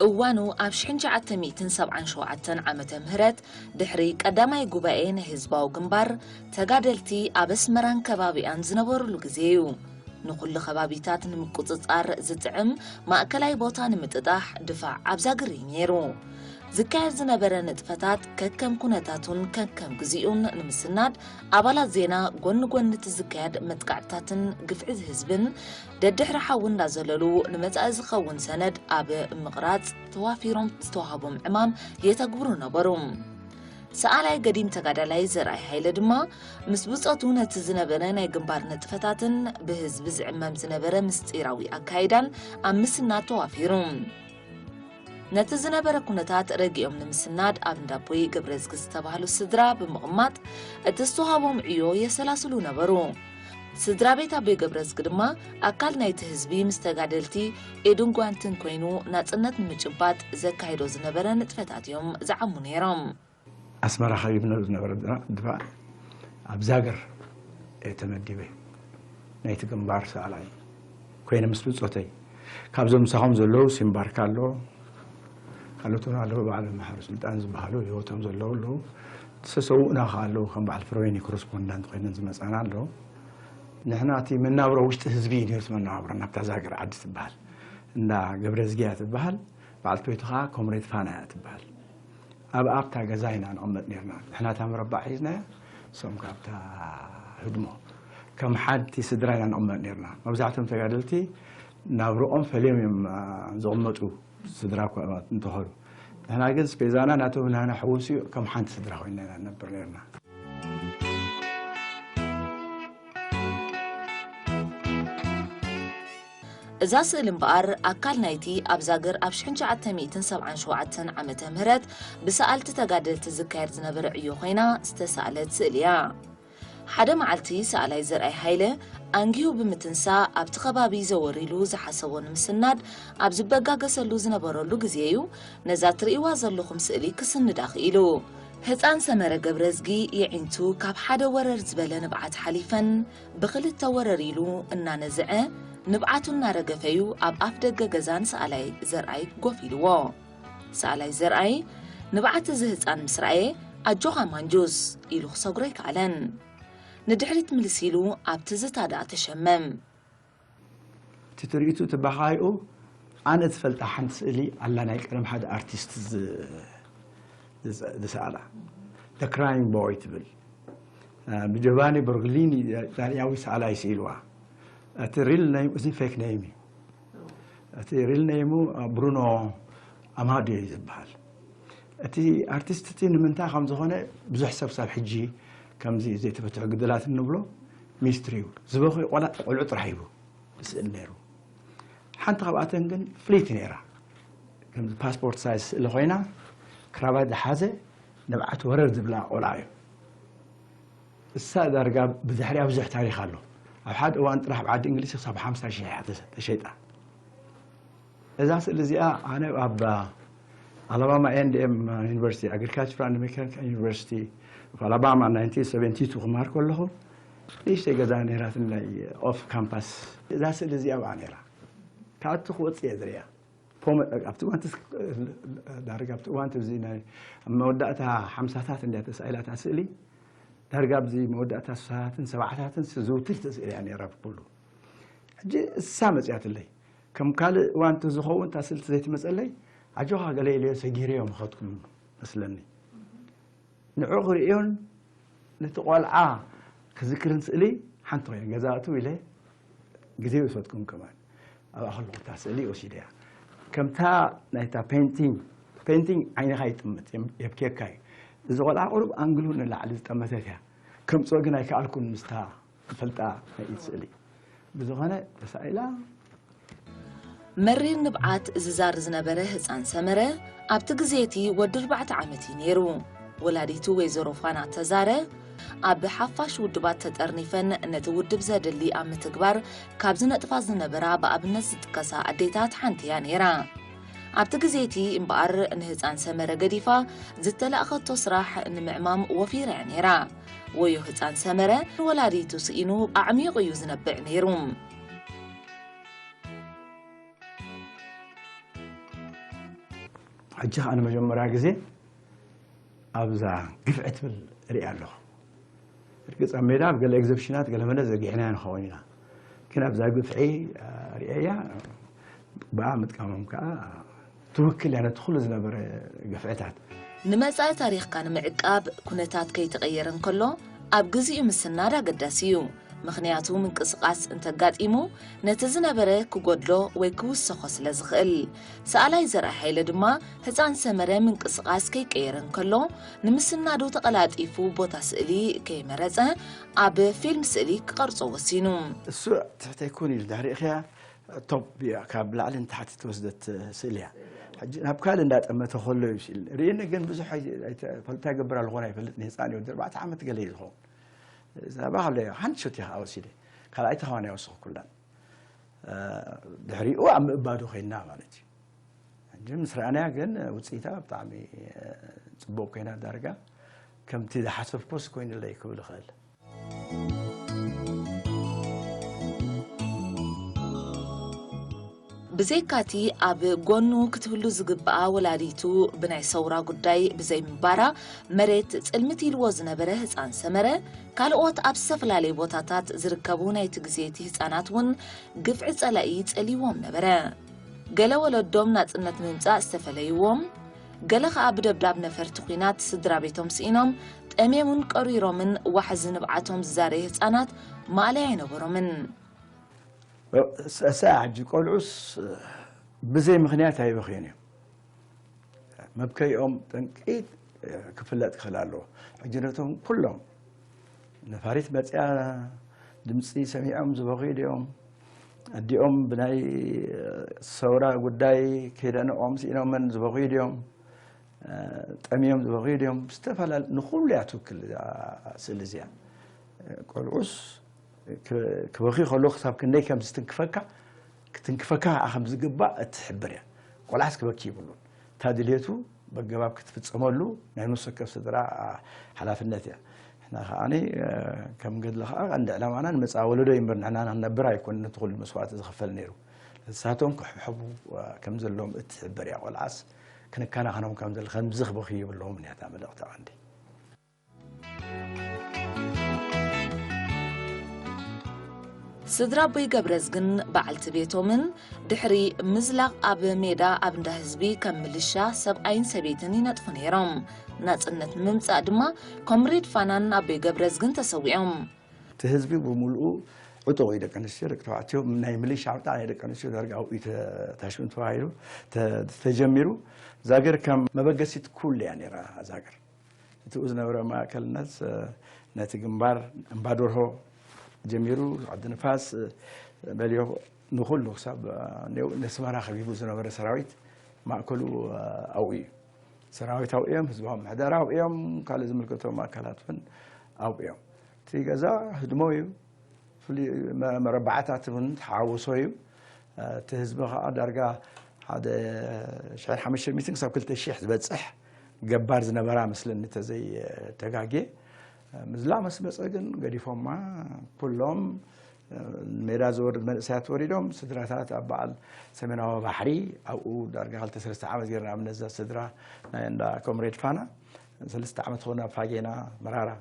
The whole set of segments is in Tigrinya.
እዋኑ ኣብ ሽሕን ትሽዓተ ሚእትን ሰብዓን ሸውዓተን ዓመተ ምህረት ድሕሪ ቀዳማይ ጉባኤ ናይ ህዝባዊ ግንባር ተጋደልቲ ኣብ ኣስመራን ከባቢኣን ዝነበሩሉ ግዜ እዩ። ንኹሉ ከባቢታት ንምቁጽጻር ዝጥዕም ማእከላይ ቦታ ንምጥጣሕ ድፋዕ ኣብ ዛግር እዩ ነይሩ። ዝካየድ ዝነበረ ንጥፈታት ከከም ኩነታቱን ከከም ግዜኡን ንምስናድ ኣባላት ዜና ጎኒ ጎኒ እቲ ዝካየድ መጥቃዕትታትን ግፍዒ ህዝብን ደድሕሪ ሓዊ እንዳዘለሉ ንመጻኢ ዝኸውን ሰነድ ኣብ ምቕራጽ ተዋፊሮም ዝተዋህቦም ዕማም የተግብሩ ነበሩ። ሰኣላይ ገዲም ተጋዳላይ ዘርኣይ ሃይለ ድማ ምስ ብጾቱ ነቲ ዝነበረ ናይ ግንባር ንጥፈታትን ብህዝቢ ዝዕመም ዝነበረ ምስጢራዊ ኣካይዳን ኣብ ምስናድ ተዋፊሩ። ነቲ ዝነበረ ኩነታት ረጊኦም ንምስናድ ኣብ እንዳቦይ ገብረዝጊ ዝተባህሉ ስድራ ብምቕማጥ እቲ ዝተዋህቦም ዕዮ የሰላስሉ ነበሩ። ስድራ ቤት ኣቦይ ገብረዝጊ ድማ ኣካል ናይቲ ህዝቢ ምስ ተጋደልቲ ኢድን ጓንትን ኮይኑ ናጽነት ንምጭባጥ ዘካይዶ ዝነበረ ንጥፈታት እዮም ዝዓሙ ነይሮም። ኣስመራ ከቢብና ዝነበረ ድፋዕ ኣብ ዛግር እየ ተመዲበ። ናይቲ ግንባር ሰኣላይ ኮይነ ምስ ብጾተይ ካብዞም ምሳኹም ዘለዉ ሲምባርካ ኣሎ፣ ካልኦት እውን ኣለዉ፣ በዓል መሓሪ ስልጣን ዝበሃሉ ህይወቶም ዘለዉ ኣለዉ። ዝተሰውኡና ከ ኣለዉ፣ ከም በዓል ፍረወይኒ ኮረስፖንዳንት ኮይነን ዝመጻና ኣለዉ። ንሕና እቲ መናብሮ ውሽጢ ህዝቢ እዩ ነይሩ እቲ መነባብሮና። ኣብታ ዛግር ዓዲ ትበሃል፣ እንዳ ገብረዝጊ እያ ትበሃል፣ በዓልቲ ቤቱ ከኣ ኮምሬድ ፋና እያ ትበሃል። ኣብ ኣብታ ገዛ ኢና ንቕመጥ ነይርና። ንሕና እታ መረባዕ ሒዝናያ፣ እሶም ካብታ ህድሞ። ከም ሓንቲ ስድራ ኢና ንቕመጥ ነይርና። መብዛሕትኦም ተጋደልቲ ናብርኦም ፈልዮም እዮም፣ አ፣ ዝቕመጡ፣ ስድራ እኳ እንተኾኑ። ንሕና ግን ስፔዛና ናቶም ናህና ሕውስ እዩ፣ ከም ሓንቲ ስድራ ኮይንና ኢና ንነብር ነይርና። እዛ ስእሊ እምበኣር ኣካል ናይቲ ኣብ ዛግር ኣብ ሽሕን ትሽዓተ ሚእትን ሰብዓን ሸውዓተን ዓመተ ምህረት ብሰኣልቲ ተጋደልቲ ዝካየድ ዝነበረ ዕዮ ኮይና ዝተሳእለት ስእሊ እያ። ሓደ መዓልቲ ሰኣላይ ዘርኣይ ሃይለ ኣንጊሁ ብምትንሳእ ኣብቲ ከባቢ ዘወር ኢሉ ዝሓሰቦ ንምስናድ ኣብ ዝበጋገሰሉ ዝነበረሉ ግዜ እዩ ነዛ ትርእይዋ ዘለኹም ስእሊ ክስንዳ ክኢሉ። ህጻን ሰመረ ገብረዝጊ የዒንቱ ካብ ሓደ ወረር ዝበለ ንብዓት ሓሊፈን ብኽልተ ወረር ኢሉ እናነዝዐ ንብዓቱ እናረገፈ እዩ ኣብ ኣፍ ደገ ገዛ ንሰኣላይ ዘርኣይ ኮፍ ኢልዎ። ሰኣላይ ዘርኣይ ንብዓት እዚ ህጻን ምስ ረኣየ ኣጆኻ ማንጁስ ኢሉ ክሰግሮ ኣይከኣለን። ንድሕሪት ምልስ ኢሉ ኣብ ትዝታ ደኣ ተሸመም። እቲ ትርኢቱ፣ እቲ ባኻይኡ ኣነ ዝፈልጣ ሓንቲ ስእሊ ኣላ፣ ናይ ቀደም ሓደ ኣርቲስት ዝ-፣ ዝ-፣ ዝሰኣላ፣ The Crying Boy ትብል። እ፣ ብጆቫኒ ቦርግሊኒ ኢጣልያዊ ሰኣላይ ስኢልዋ። እቲ ሪል ነይም፣ እዚ ፌክ ነይም እዩ። እቲ ሪል ነይሙ፣ እ፣ ብሩኖ ኣማዲዮ እዩ ዝበሃል። እቲ ኣርቲስት እቲ ንምንታይ ከም ዝኾነ ብዙሕ ሰብ ሳብ ሕጂ ከምዚ ዘይተፈትሑ ግድላት እንብሎ ሚስትሪ እዩ። ዝበኽዩ ቆላ-፣ ቆልዑ ጥራሕ እዩ ዝስእል ነይሩ። ሓንቲ ካብኣተን ግን ፍልይቲ ነይራ። ከምዚ ፓስፖርት ሳይዝ ስእሊ ኮይና፣ ክራባት ዝሓዘ፣ ንብዓት ወረር ዝብላ ቆልዓ እዩ። እሳ ዳርጋ ብድሕሪኣ ብዙሕ ታሪኽ ኣሎ። ኣብ ሓደ እዋን ጥራሕ ኣብ ዓዲ እንግሊዝ ክሳብ ሓምሳ ሺሕ እያ ተሸ-፣ ተሸይጣ። እዛ ስእሊ እዚኣ ኣነ ኣብ ኣላባማ ኤ ኤንድ ኤም ዩኒቨርሲቲ፣ ኣግሪካልቸር ኤንድ ሜካኒካል ዩኒቨርሲቲ ኦፍ ኣላባማ፣ ናይንቲን ሰቨንቲ ቱ ክመሃር ከለኹ፣ ንእሽተይ ገዛ ነይራትለይ ኦፍ ካምፓስ። እዛ ስእሊ እዚኣ ኣብኣ ነይራ። ካብቲ ክወጽእ እየ ዝርእያ። ፖመ-፣ ኣብቲ እዋን ትስ-፣ ዳርጋ ኣብቲ እዋን እዚ ናይ፣ ኣብ መወዳእታ ሓምሳታት እንድያ ተሳኢላ እታ ስእሊ። ዳርጋ ኣብዚ መወዳእታ ስሳታትን ሰብዓታትን ዝውትርቲ ስእሊ እያ ነይራ ብኩሉ። ሕጂ እሳ መጺኣትለይ። ከም ካልእ እዋን እንተዝኸውን እታ ስእሊ ዘይትመጸለይ፣ ኣጆኻ ገለ ኢለዮ ሰጊረዮ ምኸድኩ መስለኒ። ንዕኡ ክርእዮን ነቲ ቆልዓ ክዝክርን ስእሊ ሓንቲ ኮይነ ገዛ ኣትው ኢለ ግዜ ይወሰድኩም ከማን። ኣብኣ ከለኹ እታ ስእሊ ወሲደያ። ከምታ ናይታ ፔይንቲንግ፣ ፔይንቲንግ ዓይንኻ ይጥምት፣ የም-፣ የብክየካ እዩ። እዚ ቆልዓ ቁሩብ ኣንግሉ ንላዕሊ ዝጠመተት እያ። ከምጽኦ ግን ኣይከኣልኩን ምስታ ዝፈልጣ ናይ ኢድ ስእሊ። ብዝኾነ ተሳኢላ። መሪር ንብዓት ዝዛር ዝነበረ ህጻን ሰመረ ኣብቲ ግዜ እቲ ወዲ ኣርባዕተ ዓመት እዩ ነይሩ። ወላዲቱ ወይዘሮ ፋና ተዛረ ኣብ ሓፋሽ ውድባት ተጠርኒፈን ነቲ ውድብ ዘድሊ ኣብ ምትግባር ካብ ዝነጥፋ ዝነበራ ብኣብነት ዝጥቀሳ ኣዴታት ሓንቲ እያ ነይራ። ኣብቲ ግዜ እቲ እምበኣር ንህጻን ሰመረ ገዲፋ ዝተላእኸቶ ስራሕ ንምዕማም ወፊራ እያ ነይራ። ወዮ ህጻን ሰመረ ንወላዲቱ ስኢኑ ኣዕሚቑ እዩ ዝነብዕ ነይሩ። ሕጂ ከዓ ንመጀመርያ ግዜ ኣብዛ ግፍዒ ትብል ሪኣ ኣለኹ። እርግፅ ኣብ ሜዳ ኣብ ገለ ኤግዚብሽናት ገለ መለ ዘጊሕናያ ንኸውን ኢና፣ ግን ኣብዛ ግፍዒ ሪአያ። ብኣ ምጥቃሞም ከዓ ትውክል እያ ነቲ ኩሉ ዝነበረ ግፍዕታት። ንመጻኢ ታሪኽካ ንምዕቃብ ኩነታት ከይተቐየረ እንከሎ ኣብ ግዚኡ ምስናድ ኣገዳሲ እዩ። ምኽንያቱ ምንቅስቓስ እንተጋጢሙ ነቲ ዝነበረ ክጎድሎ ወይ ክውሰኾ ስለ ዝኽእል። ሰኣላይ ዘርኣ ሓይለ ድማ ህፃን ሰመረ ምንቅስቓስ ከይቀየረ እንከሎ ንምስናዱ ተቐላጢፉ ቦታ ስእሊ ከይመረፀ ኣብ ፊልም ስእሊ ክቐርጾ ወሲኑ። እሱ ትሕተይ ኮን ኢሉ ዳርኢኽያ ቶፕ እያ፣ ካብ ላዕሊ ንታሕቲ ተወስደት ስእሊ እያ። ሕጂ ናብ ካልእ እንዳጠመተ ከሎ እዩ ስኢል ርእየኒ፣ ግን ብዙሕ ኣይ- ኣይተ- ፈልጥ ኣይገብር ኣለኹ፣ ኣይፈልጥ፣ ንህፃን እዩ፣ ወዲ ኣርባዕተ ዓመት ገለ እዩ ዝኸውን። እዛ ባዕለ ሓንቲ ሾት እያ ከዓ ወሲደ፣ ካልኣይቲ ኸዋን ኣይወሰኹ ኩላን። ድሕሪኡ ኣብ ምእባዱ ኮይና ማለት እዩ። ሕጂ ምስ ረኣናያ ግን ውፅኢታ ብጣዕሚ ፅቡቅ ኮይና ዳርጋ ከምቲ ዝሓሰብኮስ ኮይኑለይ ክብል ይኽእል። ብዘይካቲ ኣብ ጎኑ ክትህሉ ዝግብኣ ወላዲቱ ብናይ ሰውራ ጉዳይ ብዘይምንባራ መሬት ጽልምት ኢልዎ ዝነበረ ህጻን ሰመረ፣ ካልኦት ኣብ ዝተፈላለየ ቦታታት ዝርከቡ ናይቲ ግዜ እቲ ህጻናት እውን ግፍዒ ጸላኢ ጸልይዎም ነበረ። ገለ ወለዶም ናጽነት ንምምጻእ ዝተፈለይዎም፣ ገለ ኸኣ ብደብዳብ ነፈርቲ ኲናት ስድራ ቤቶም ስኢኖም፣ ጠምየሙን ቀሪሮምን ዋሕዚ ንብዓቶም ዝዛረየ ህጻናት ማእለያ ኣይነበሮምን። እሳ ሕጂ ቆልዑስ ብዘይ ምኽንያት ኣይበኽዩን እዮም። መብከይኦም ጠንቂ ክፍለጥ ክኽእል ኣለዎ። ሕጂ ነቶም ኩሎም ነፋሪት መፅያ ድምፂ ሰሚዖም ዝበኽዩ ድዮም? ኣዲኦም ብናይ ሰውራ ጉዳይ ከይደንቖም ስኢኖመን ዝበኽዩ ድዮም? ጠምዮም ዝበኽዩ ድዮም? ዝተፈላለዩ ንኹሉ እያ ትውክል እዛ ስእሊ እዚኣ። ቆልዑስ ክበኽዩ ከለዉ ክሳብ ክንደይ ከም ዝትንክፈካ ክትንክፈካ ከዓ ከም ዝግባእ እትሕብር እያ። ቆልዓስ ክበኪ ይብሉን እታ ድልየቱ በገባብ ክትፍፀመሉ ናይ ነፍሲ ወከፍ ስድራ ሓላፍነት እያ። ንሕና ከዓ ከም ገድሊ ከዓ ቀንዲ ዕላማና ንመፃ ወለዶ እዩ እምበር ንሕና ንክንነብር ኣይኮን ነቲ ኩሉ መስዋእቲ ዝኽፈል ነይሩ። ንሳቶም ክሕብሐቡ ከም ዘለዎም እትሕብር እያ። ቆልዓስ ክንከናኸኖም ከም ዘለ ከምዚ ክበኽዩ የብለዎም እያ እታ መልእኽቲ ቀንዲ። ስድራ ኣቦይ ገብረዝግን በዓልቲ ቤቶምን ድሕሪ ምዝላቕ ኣብ ሜዳ ኣብ እንዳ ህዝቢ ከም ምልሻ ሰብኣይን ሰበይትን ይነጥፉ ነይሮም። ናጽነት ንምምጻእ ድማ ኮምሬድ ፋናን ኣቦይ ገብረዝግን ተሰዊኦም። እቲ ህዝቢ ብምሉኡ ዕጡቕ እዩ። ደቂ ኣንስትዮ ደቂ ተባዕትዮ ናይ ምልሻ ዕጣ ናይ ደቂ ኣንስትዮ ዳርጋ ኣብኡ እዩ ተታሽሙ ተባሂሉ ተጀሚሩ። ዛገር ከም መበገሲት ኩሉ እያ ነይራ ዛገር። እቲኡ ዝነበረ ማእከልነት ነቲ ግንባር እምባዶርሆ ጀሚሩ ዓዲ ንፋስ በልዮ ንኹሉ ክሳብ ነስመራ ከቢቡ ዝነበረ ሰራዊት ማእከሉ ኣብኡ እዩ። ሰራዊት ኣብኡ እዮም፣ ህዝባዊ ምሕደራ ኣብኡ እዮም፣ ካልእ ዝምልከቶም ኣካላት እውን ኣብኡ እዮም። እቲ ገዛ ህድሞ እዩ። ፍሉይ መረባዕታት እውን ተሓዋውሶ እዩ። እቲ ህዝቢ ከዓ ዳርጋ ሓደ ሽሕን ሓሙሽተ ሚእትን ክሳብ ክልተ ሽሕ ዝበፅሕ ገባር ዝነበራ መስለኒ ተዘይተጋጌ። ምዝላቕ ምስ መፀ ግን ገዲፎማ ኩሎም ሜዳ ዝወርድ መንእሰያት ወሪዶም ስድራታት ኣብ በዓል ሰሜናዊ ባሕሪ ኣብኡ ዳርጋ ክልተ ሰለስተ ዓመት ገይርና ኣብ ነዛ ስድራ ናይ እንዳ ኮምሬድ ፋና ሰለስተ ዓመት ኾነ ኣብ ፋጌና መራራ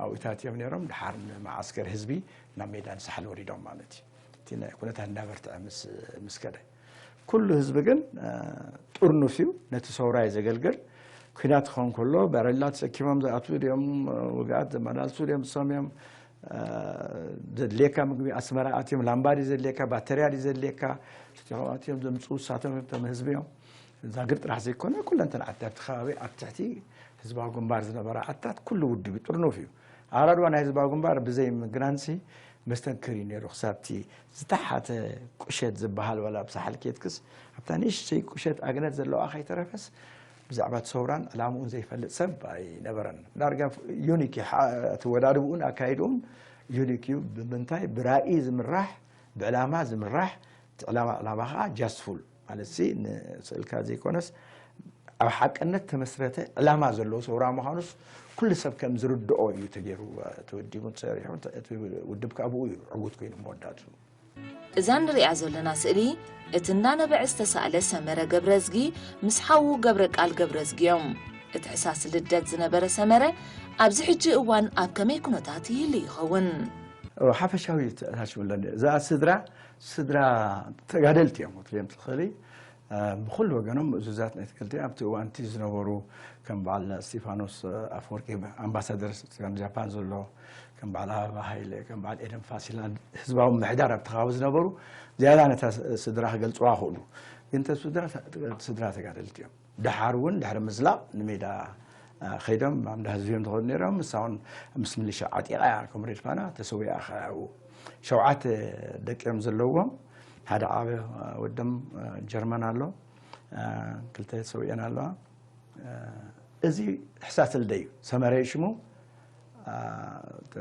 ኣብኡታት እዮም ነይሮም። ድሓር ንመዓስከር ህዝቢ ናብ ሜዳ ንሳሕል ወሪዶም ማለት እዩ። እቲ ናይ ኩነታት እንዳበርትዐ ምስ ምስ ከደ ኩሉ ህዝቢ ግን ጥርኑፍ እዩ ነቲ ሰውራ እዩ ዘገልግል። ኩናት ክኸውን ከሎ ባረላ ተሰኪሞም ዝኣትዉ ድዮም ውግኣት ዘመላልሱ ድዮም ዝሰምዮም ዘድልየካ ምግቢ ኣስመራ ኣትዮም ላምባ ድዩ ዘድልየካ ባተርያ ድዩ ዘድልየካ ስቲኾም ኣትዮም ዘምፅኡ ንሳቶም እዮም እቶም ህዝቢ እዮም። ዛግር ጥራሕ ዘይኮነ ኩለን እተን ዓዲ ኣብቲ ከባቢ ኣብ ትሕቲ ህዝባዊ ግንባር ዝነበራ ዓድታት ኩሉ ውድብ እዩ ጥርኑፍ እዩ። ኣራድዋ ናይ ህዝባዊ ግንባር ብዘይ ምግናንሲ መስተንክር እዩ ነይሩ ክሳብ እቲ ዝተሓተ ቁሸት ዝበሃል ዋላ ኣብ ሳሕል ኬድክስ ኣብታ ንእሽተይ ቁሸት ኣግነት ዘለዋ ከይተረፈስ ብዛዕባ እቲ ሰውራን ዕላምኡን ዘይፈልጥ ሰብ ኣይነበረን። ዳርጋ ዩኒክ እዩ። እቲ ወዳድብኡን ኣካይድኡን ዩኒክ እዩ። ብምንታይ? ብራኢ ዝምራሕ፣ ብዕላማ ዝምራሕ፣ እቲ ዕላማ ዕላማ ከዓ ጃስትፉል ማለት ሲ ንስእልካ ዘይኮነስ ኣብ ሓቅነት ተመስረተ ዕላማ ዘለዎ ሰውራ ምዃኑስ ኩሉ ሰብ ከም ዝርድኦ እዩ ተገይሩ ተወዲቡን ተሰሪሑን። እቲ ውድብ ካብ ብኡ እዩ ዕዉት ኮይኑ መወዳእቱ። እዛ ንሪኣ ዘለና ስእሊ እቲ እንዳነበዐ ዝተሳእለ ሰመረ ገብረዝጊ ምስ ሓዉ ገብረቃል ገብረዝጊ እዮም። እቲ ሕሳስ ልደት ዝነበረ ሰመረ ኣብዚ ሕጂ እዋን ኣብ ከመይ ኩነታት ይህሉ ይኸውን? ሓፈሻዊ ተታሽሙለን እዛ ስድራ ስድራ ተጋደልቲ እዮም ክትልዮም ትኽእሊ። ብኩሉ ወገኖም ምእዙዛት ናይ ትግልቲ ኣብቲ እዋንቲ ዝነበሩ ከም በዓል ስቲፋኖስ ኣፈወርቂ ኣምባሳደር ጃፓን ዘሎ ከም በዓል ኣበባ ሃይለ ከም በዓል ኤደን ፋሲላ ህዝባዊ ምሕዳር ኣብቲ ከባቢ ዝነበሩ ዝያዳ ነታ ስድራ ክገልፅዋ ክእሉ ግን ስድራ ተጋደልቲ እዮም። ደሓር እውን ድሕሪ ምዝላቕ ንሜዳ ከይዶም ኣብ እንዳ ህዝቢ እዮም ዝኸዱ ነይሮም። ንሳ እውን ምስ ሚሊሻ ዓጢቓ እያ ኮምሬድ ፋና ተሰዊኣ ከ ኣብኡ ሸውዓተ ደቂ እዮም ዘለዎም። ሓደ ዓቢ ወዶም ጀርመን ኣሎ። ክልተ ሰውየን ኣለዋ። እዚ ሕሳስ ልደ እዩ ሰመረ እዩ ሽሙ።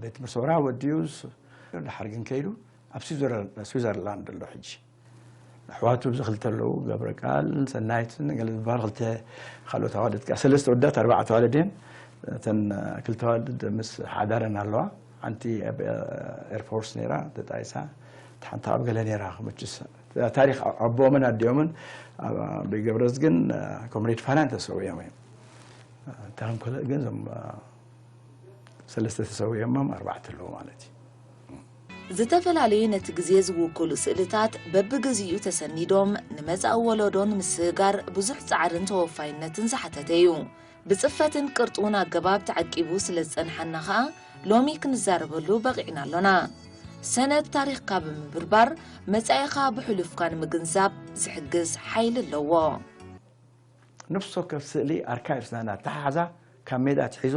ቤት ትምህርቲ ሰውራ ወዲኡ ድሓር ግን ከይዱ ኣብ ስዊዘርላንድ ኣሎ ሕጂ። ኣሕዋቱ ኣብዚ ክልተ ኣለዉ ገብረ ቃል ሰናይትን ገለ ዝበሃል ክልተ ካልኦት ኣዋልድ ከኣ ሰለስተ ወዳት ኣርባዕተ ኣዋልድ እየን። እተን ክልተ ኣዋልድ ምስ ሓዳረን ኣለዋ። ሓንቲ ኣብ ኤርፎርስ ነይራ ተጣይሳ፣ እታ ሓንቲ ኣብ ገለ ነይራ ክምችስ ታሪክ ኣቦኦምን ኣዲኦምን ብገብረዝግን ኮምሬድ ፋናን ተሰዊኦም እዮም። እታ ግን እዞም ሰለስተ ተሰዊኦሞም ኣርባዕተ ኣለዉ ማለት እዩ። ዝተፈላለዩ ነቲ ግዜ ዝውክሉ ስእልታት በብግዚኡ ተሰኒዶም ንመጻኢ ወለዶ ንምስህጋር ብዙሕ ጻዕርን ተወፋይነትን ዝሓተተ እዩ። ብጽፈትን ቅርጡን ኣገባብ ተዓቂቡ ስለ ዝጸንሓና ኸኣ ሎሚ ክንዛረበሉ በቒዕና ኣሎና። ሰነድ ታሪኽካ ብምብርባር መጻኢኻ ብሕሉፍካ ንምግንዛብ ዝሕግዝ ሓይሊ ኣለዎ። ነፍሲ ወከፍ ስእሊ ኣርካይቭስ ናና ኣተሓሕዛ ካብ ሜዳ ኣትሒዙ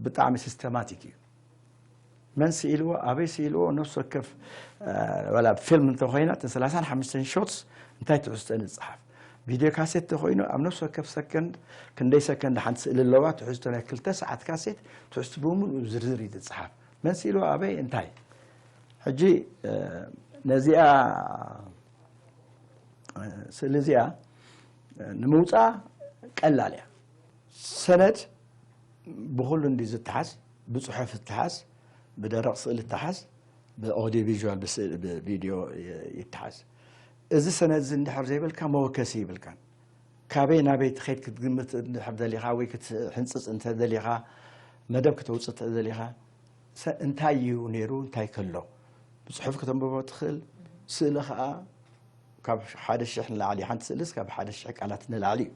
ብጣዕሚ ሲስተማቲክ እዩ። መን ስኢልዎ ኣበይ ስኢልዎ ነፍሲ ወከፍ ዋላ ፊልም እንተኮይና እተን ሰላሳን ሓሙሽተን ሾትስ እንታይ ትሕዝቶ ንፅሓፍ። ቪድዮ ካሴት እንተኮይኑ ኣብ ነፍሲ ወከፍ ሰከንድ ክንደይ ሰከንድ ሓንቲ ስእሊ ኣለዋ ትሕዝቶ ናይ ክልተ ሰዓት ካሴት ትሕዝቶ ብምሉእ ዝርዝር እዩ ዝፅሓፍ። መን ስኢልዎ ኣበይ እንታይ ሕጂ ነዚኣ ስእሊ እዚኣ ንምውፃእ ቀላል እያ። ሰነድ ብኩሉ እንዲ ዝተሓዝ ብፅሑፍ ዝተሓዝ ብደረቕ ስእሊ ተሓዝ ብኦዲዮ ቪዥዋል ብቪድዮ ይተሓዝ። እዚ ሰነድ እዚ እንድሕር ዘይበልካ መወከሲ ይብልካን። ካበይ ናበይ ትኸይድ ክትግምት እንድሕር ደሊኻ ወይ ክትሕንፅፅ እንተደሊኻ መደብ ክተውፅእ እንተደሊኻ እንታይ እዩ ነይሩ እንታይ ከሎ ብፅሑፍ ከተንብቦ ትኽእል። ስእሊ ከዓ ካብ ሓደ ሽሕ ንላዕሊ ሓንቲ ስእልስ ካብ ሓደ ሽሕ ቃላት ንላዕሊ እዩ።